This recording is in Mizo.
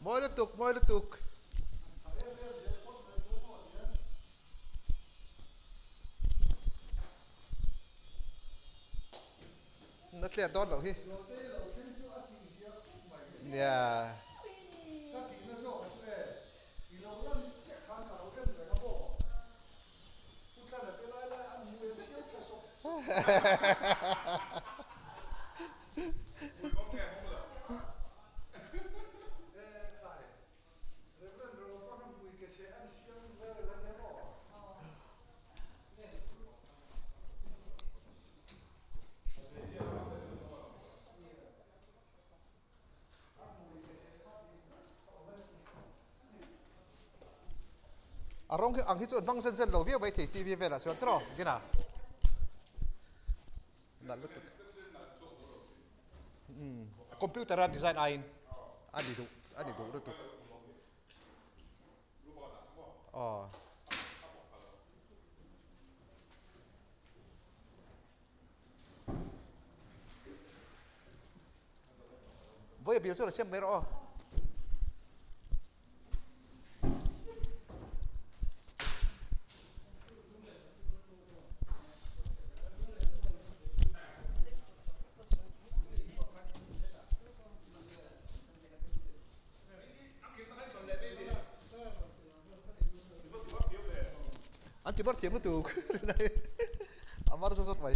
Mawi lutuk, mawi lutuk. Na tliat dawn loh hi. Nia. A rawng hi ang hi chu an hmang zen zen lo viau mai thei TV velah chuan tiraw Gina? Nalh lutuk. Umm computer a design aiin a ni duh a ni duh lutuk. Aw. Vawi a bil chu la siam mai rawh aw. An ti bar thiam lutuk a mar zawt zawt mai.